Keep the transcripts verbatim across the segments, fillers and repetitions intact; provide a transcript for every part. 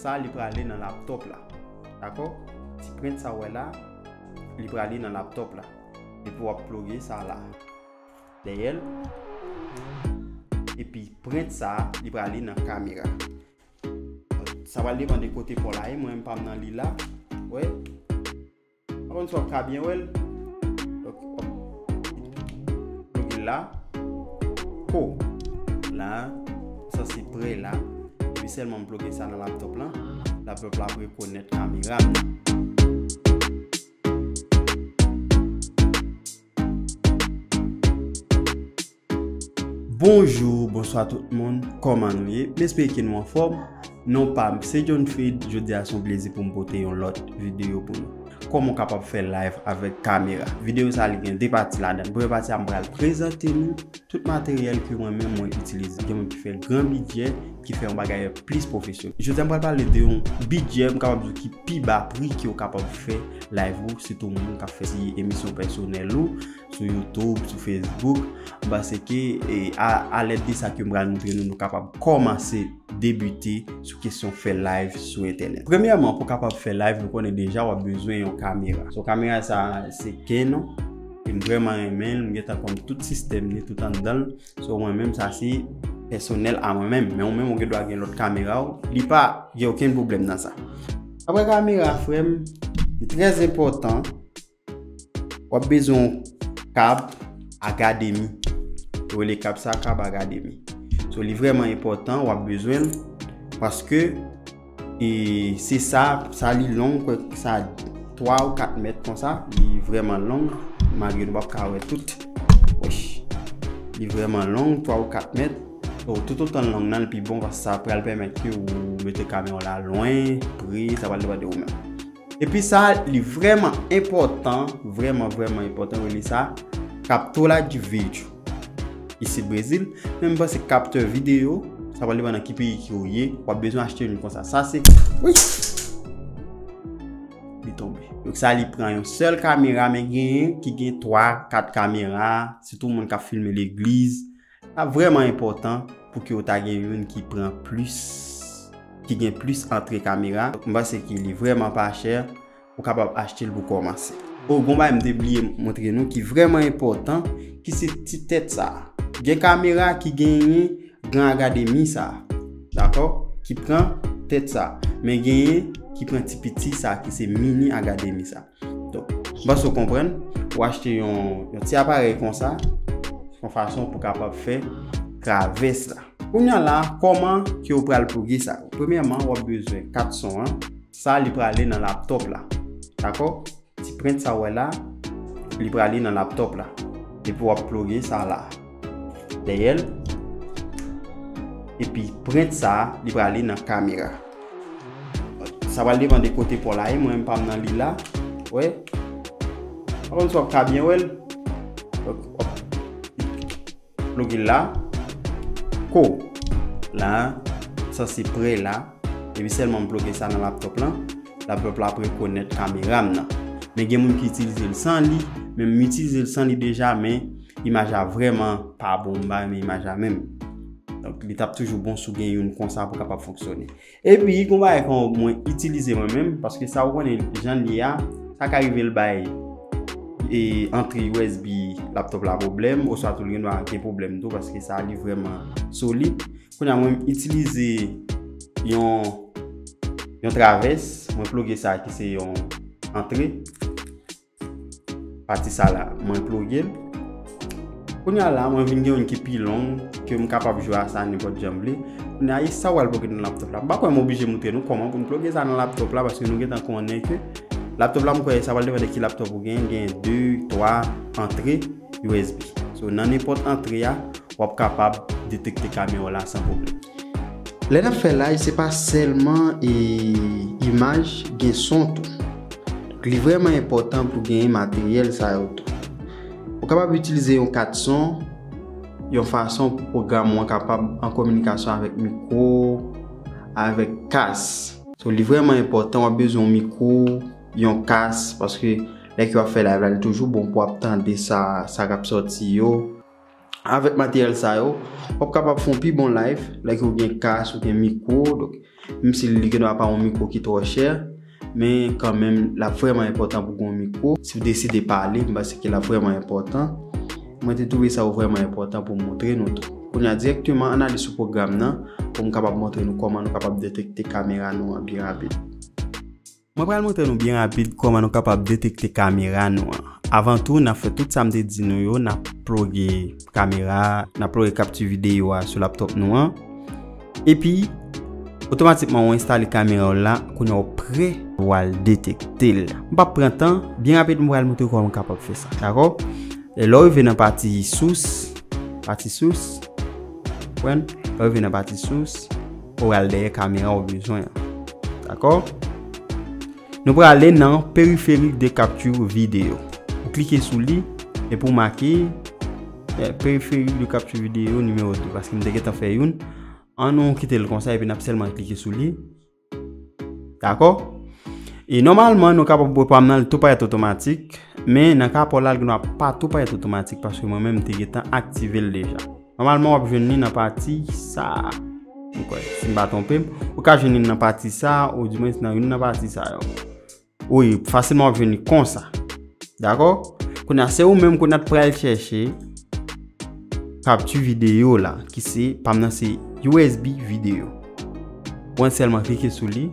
Sa, li prale nan laptop la. Dakò? Ti prent sa w wè la, li prale nan laptop la. Epi w ap ploge sa la. Dèyè l. Epi prent sa, li prale nan kamera. Sa pral depann de kote pa w la ye, mwen menm pa m nan li la. Wè. Pa konn si w ap ka byen wè l. Donk, w ap ploge l la. Ko. La, sa se prè la. Epi sèlman m ploge sa nan laptop lan. Laptop la ap rekonèt kamera m nan. Bonjou, bonswa tout moun, kòman nou ye? M espere ke nou anfòm. Non pa m se John Fade, jodi a se yon plezi pou m pote yon lòt videyo pou nou. Kòman w kapab fè live avèk kamera? Videyo sa a li gen de pati ladan l. Premye pati a m pral prezante nou tout materyèl ke mwen menm mwen itilize. Gen moun ki fè gran bidjè, ki fè yon bagay plis pwofesyonèl. Jodi a m pral pale de yon bidjè, m kapab di w ki pi ba pri ke w kapab fè live ou, sitou moun k ap fè ti emisyon pèsonèl ou, sou YouTube, sou Facebook, m panse ke, e, a, a lèd de sa ke m pral montre nou, nou kapab kòmanse debite sou kesyon fè live sou entènèt. Premyèman, pou w kapab fè live, nou konnen deja w ap bezwen yon kamera. So, kamera sa, se Canon. E m vrèman renmen l, m gentan konn tout sistèm li, tout anndan l. So, mwen menm, sa se pèsonèl a mwen menm. Men ou menm, ou gen dwa gen lòt kamera w, li pa gen okenn pwoblèm nan sa. Apre kamera, frè m, li trè enpòtan. W ap bezwen yon kab Akademi. Yo rele kab sa kab Akademi. So, li vrèman enpòtan, w ap bezwen l, paske, e, se sa, sa li long, kwè sa twa ou kat mèt konsa, li vrèman long, malgre nou p ap ka wè tout. Wèch. Li vrèman long, twa ou kat mèt. So, toutotan l long nan, l pi bon, paske sa pral pèmèt ke ou mete kamera w la lwen, pre, sa pral depann de ou menm. Epi sa, li vrèman enpòtan, vrèman, vrèman enpòtan, yo rele sa captura de vídeo. Isit Brezil, men m panse kaptè videyo, sa pral depann nan ki peyi ke w ye, w ap bezwen achte youn konsa. Sa se, wi! Li tonbe. Donk sa, li pran yon sèl kamera, men genyen ki gen twa, kat kamera, sitou moun k ap filme legliz. Sa vrèman enpòtan pou ke w ta gen youn ki pran plis, ki gen plis antre kamera. M panse ke li vrèman pa chè, ou kapab achte l pou kòmanse. O, gon bagay m te bliye montre nou ki vrèman enpòtan, ki se ti tèt sa a. Gen kamera ki genyen gran akademi sa a, dakò? Ki pran tèt sa a. Men genyen ki pran ti piti sa a, ki se mini akademi sa a. Donk, m panse w konprann, ou achte yon, yon ti aparèy konsa, yon fason pou kapab fè travès la. Kounye a la, kòman ke w pral ploge sa? Premyèman, w ap bezwen kat son an. Sa, li prale nan laptop la. Dakò? Ti prent sa w wè la, li prale nan laptop la. Epi w ap ploge sa la. Dèyè l. Epi prent sa, li prale nan kamera. Sa pral depann de kote pa w la ye, mwen menm pa m nan li la. Wè. Pa konn si w ap ka byen wè l. Donk, w ap ploge l la. Ko. La, sa se prè la. Epi sèlman m ploge sa nan laptop lan. Laptop la ap rekonèt kamera m nan. Men gen moun ki itilize l san li, men m itilize l san li deja, men imaj la vrèman pa bon, m pa renmen imaj la menm. Donk, li t ap toujou bon si w gen youn konsa pou kapab fonksyone. Epi, gon bagay kon mwen itilize mwen menm, paske sa ou konnen jan l ye a, sa ka rive l bay, e, antre U S B laptop la pwoblèm, oswa tou l gen dwa gen pwoblèm tou, paske sa li vrèman solid. Kounye a mwen m itilize yon, yon travès, mwen ploge sa ki se yon antre. Pati sa la, mwen ploge l. Kounye a la, mwen vin gen youn ki pi long, ke m kapab jwe a sa nenpòt jan m vle. Kounye a, e sa w al ploge nan laptop la. M pa kwè m oblije montre nou kòman pou n ploge sa nan laptop la, paske nou gentan konnen ke laptop la, m kwè sa pral depann de ki laptop ou gen, gen de, twa antre U S B. So, nan nenpòt antre a, w ap kapab detekte kamera w la san pwoblèm. Lè n ap fè live, se pa sèlman, e, imaj, gen son tou. Donk, li vrèman enpòtan pou genyen materyèl sa yo tou. Ou kapab itilize yon kat son, yon fason pou pwogram ou an kapab an kominikasyon avèk mikwo, avèk kas. So, li vrèman enpòtan, w ap bezwen yon mikwo, yon kas, paske lè ke w ap fè live la, li toujou bon pou w ap tande sa, sa k ap sòti yo. Avèk materyèl sa yo, w ap kapab fè yon pi bon live, lè ke w gen kas, ou gen mikwo, donk, Menm si li gendwa pa yon mikwo ki twò chè, men kanmenm, l ap vrèman enpòtan pou gen yon mikwo. Si w deside pale, m panse ke l ap vrèman enpòtan. Mwen te twouve sa yo vrèman enpòtan pou m montre nou tou. Kounye a, dirèkteman, ann ale sou pwogram nan, pou m kapab montre nou kòman nou kapab detekte kamera nou an byen rapid. Mwen pral montre nou byen rapid kòman nou kapab detekte kamera nou an. Avan tou, n ap fè tout sa m te di nou yo, n ap ploge kamera, n ap ploge kapti videyo a sou laptòp nou an. Epi, otomatikman, ou enstale kamera w la, kounye a w prè pou w al detekte l. M p ap pran tan, byen rapid, m pral montre w kòman w kapab fè sa, dakò? E lè w rive nan pati sous, pati sous, konprann? Lè w rive nan pati sous, ou pral dèyè kamera w bezwen an. Dakò? Nou prale nan périphérique de capture vidéo. Ou klike sou li, epi w make, eh, périphérique de capture vidéo nimewo de, paske m te gentan fè youn. An nou kite l konsa, epi n ap sèlman klike sou li. Dakò? E nòmalman, nou kapab wè pa m nan, li tou parèt otomatik, men nan ka pa w la, l gendwa pa tou parèt otomatik, paske mwen menm, m te gentan aktive l deja. Nòmalman, w ap jwenn li nan pati sa a. M kwè, si m pa twonpe m, ou ka jwenn li nan pati sa a, oudimwens nan youn nan pati sa yo. Wi, fasilman w ap jwenn li konsa. Dakò? Kounye a, se ou menm kounye a t pral chèche kapti videyo la, ki se, pa m nan se U S B videyo. Ou sèlman klike sou li.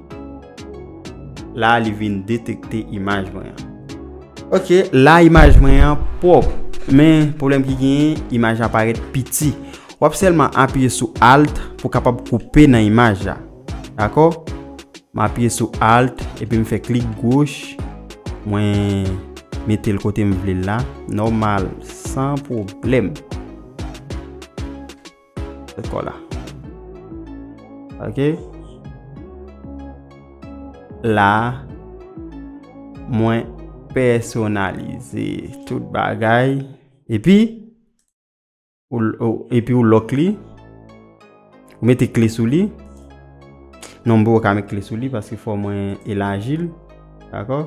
La, li vin detekte imaj mwen an. Ok, la imaj mwen an pwòp. Men, pwoblèm ki genyen, imaj la parèt piti. W ap sèlman apiye sou Alt pou kapab koupe nan imaj la. Dakò? M apiye sou Alt, epi m fè klik goch. Mwen mete l kote m vle l la. Nòmal, san pwoblèm. Dakò la. Ok. La, mwen pèsonalize tout bagay. Epi, ou, ou, epi ou lòk li. Ou mete kle sou li. Non, m poko ka met kle sou li paske fò mwen elaji l. Dakò?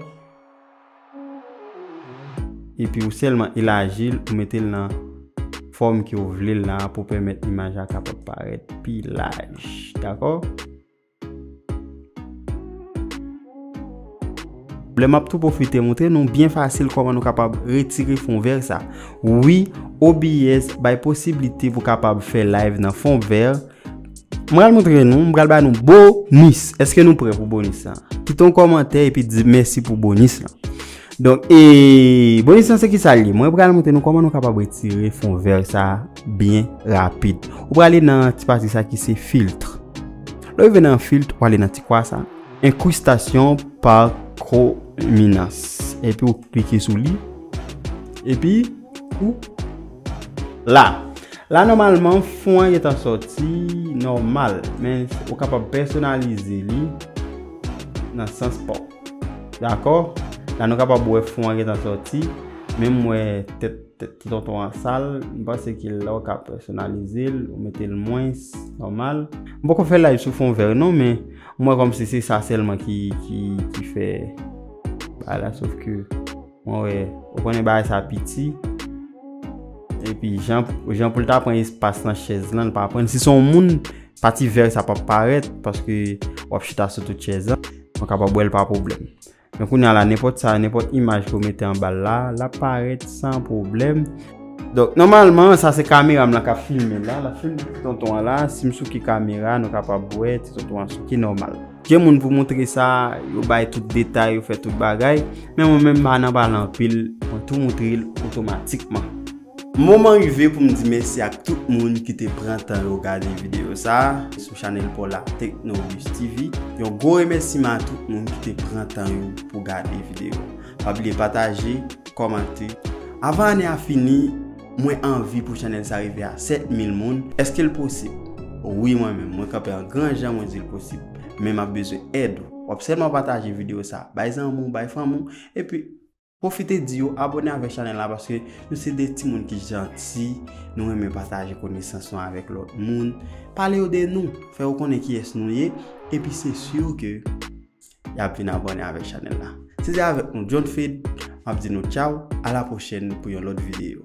Epi ou sèlman elaji l, ou mete l nan fòm ke w vle l la pou pèmèt imaj la kapab parèt pi laj. Dakò? Lè m ap tou pwofite montre nou byen fasil kòman nou kapab retire fon vè sa. Wi, O B S bay posiblite pou kapab fè live nan fon vè. Mwen pral montre nou, mwen pral ba nou bonis. Èske nou prè pou bonis la? Kite yon kòmantè epi di mèsi pou bonis la. Donk, e, bonis la se ki sa l ye? Mwen pral montre nou kòman nou kapab retire fon vè sa byen rapid. Ou prale nan ti pati sa ki se filtre. Lè w rive nan filtre, ou ale nan ti kwa sa. Incrustation par chrominance. Epi ou klike sou li. Epi ou la. La, nòmalman, fon an gentan sòti nòmal, men ou kapab pèsonalize li nan sans pa w. Dakò? La, nou kapab wè fon an gentan sòti, men m wè tèt, tèt ti tonton an sal, m panse ke la w ka pèsonalize l, ou mete l mwens nòmal. M poko fè live sou fon vè non, men m wè kòmsi se sa sèlman ki, ki, ki fè bagay la, sof ke mwen wè, ou konnen bagay sa piti. Epi jan, jan pou l ta pran espas nan chèz lan, l pa pran l. Si se yon moun, pati vè sa p ap parèt, paske w ap chita sou tout chèz lan. Mwen kapab wè l pa pwoblèm. Men kounye a la, nenpòt sa, nenpòt imaj ke w mete anba l la, l ap parèt san pwoblèm. Donk, nòmalman, sa se kamera m lan k ap filme la. L ap filme ti tonton an la. Si m souke kamera, nou kapab wè ti tonton an souke nòmal. Gen moun pou montre sa, yo bay tout detay, yo fè tout bagay. Men mwen menm, m pa nan pale anpil, mwen tou montre l otomatikman. Moman rive pou m di mèsi ak tout moun ki te pran tan yo gade videyo sa a sou chanèl pa w la, Tecnobuzz T V. Yon gwo remèsiman a tout moun ki te pran tan yo pou gade videyo. Pa bliye pataje, kòmante. Avan ane a fini, mwen anvi pou chanèl sa rive a sèt mil moun. Èske l posib? Wi, mwen menm, mwen kanpe an gran jan, mwen di l posib. Men m ap bezwen èd ou. W ap sèlman pataje videyo sa a. Bay zanmi w, bay fanmi w, epi pwofite di yo abòne avèk chanèl la, paske nou se de timoun ki janti, nou renmen pataje konesans nou avèk lòt moun. Pale yo de nou, fè yo konnen kiyès nou ye, epi se si ke y ap vin abòne avèk chanèl la. Se te avèk nou, John Fed, m ap di nou tchaw, a la pwochèn pou yon lòt videyo.